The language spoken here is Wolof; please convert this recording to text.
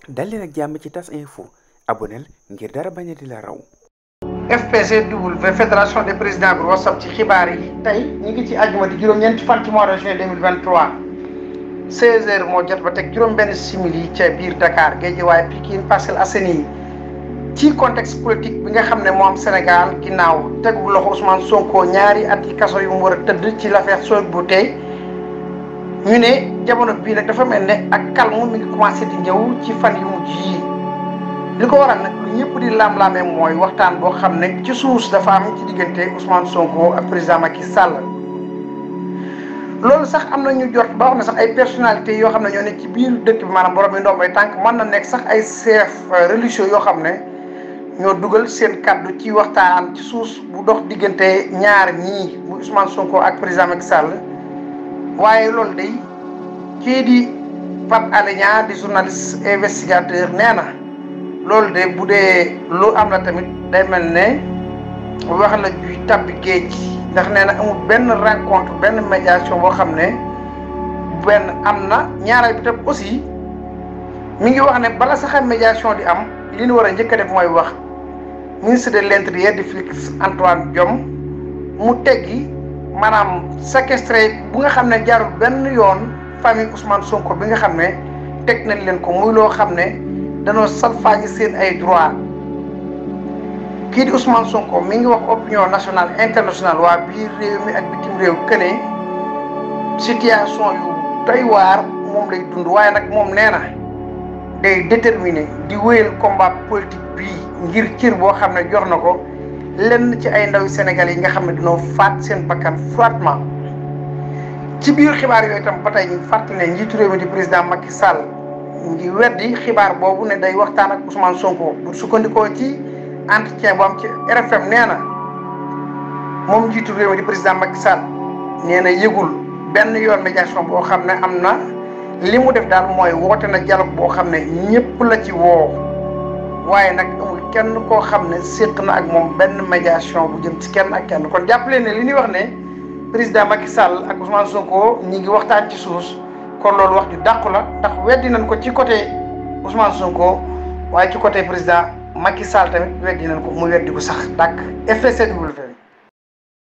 dal leen ak jàmm ci TAS info aboneel ngir dara bañ a di la raw. FPCW fédération des présidents bi WhatsApp ci xibaar yi tey ñu ngi ci àjjuma di juróom-ñeenti fan ci mois de juin 2023 16h moo jot ba teg juróom-benn simili ca biir Dakar Guédiawaye Pikine Parcelles Assainies ci contexte politique bi nga xam ne moo am Sénégal ginnaaw tegu loxo Ousmane Sonko ñaari at yi kaso yu mu war a tëdd ci l'affaire Sweut Beauté ñu ne jamono bii nag dafa mel ne ak calme mi ngi commencé di ñëw ci fan yu mujj yi li ko waral nag lu ñëpp di lam-lamee mooy waxtaan boo xam ne ci suus dafa am ci diggante Ousmane Sonko ak président Macky Sall loolu sax am na ñu jot ba wax ne sax ay personnalités yoo xam ne ñoo ne ci biir dëkk bi maanaam borom yi ndombay tànk mën na nekk sax ay chef religieux yoo xam ne ñoo dugal seen kaddu ci waxtaan ci suus bu dox diggante ñaar ñii bu Ousmane Sonko ak président Macky Sall waaye loolu day kii di Pape Alé Niang di journaliste investigateur nee na loolu de bu dee lu am na tamit day mel ne wax la juy tabbi géej ndax nee na amul benn rencontre benn médiation boo xam ne benn am na ñaareel bi tam aussi mi ngi wax ne bala sax médiation di am li ñu war a njëkk a def mooy wax ministre de l'intérieur di Félix Antoine Diome mu teggi maanaam séquestré bu nga xam ne jaarul benn yoon famille Ousmane Sonko bi nga xam ne teg nañ leen ko muy loo xam ne danoo salfaañi seen ay droit kii di Ousmane Sonko mi ngi wax opinion nationale internationale waa biir réew mi ak bitim réew këne situation yu doy waar moom lay dund waaye nag moom nee na day déterminé di wéyal combat politique bii ngir cër boo xam ne jox na ko lenn ci ay ndaw Sénégal yi nga xam ne dañoo faat seen bakkan froidement ci biir xibaar yooyu itam ba tey ñu fàttali ne njiitu réew mi di président Macky Sall ngi weddi xibaar boobu ne day waxtaan ak Ousmane Sonko bu sukkandikoo ci entretien bu am ci RFM nee na moom njiitu réew mi di président Macky Sall nee na yëgul benn yoon médiation boo xam ne am na li mu def daal mooy woote na dialogue boo xam ne ñëpp la ci woo waaye nag amul kenn koo xam ne séq na ak moom benn médiation bu jëm ci kenn ak kenn kon jàppale ne li ñuy wax ne président Macky Sall ak Ousmane Sonko ñi ngi waxtaan ci suus kon loolu wax ju dàqu la ndax weddi nañ ko ci côté Ousmane Sonko waaye ci côté président Macky Sall tamit weddi nañ ko mu weddi ko sax dàq FPCW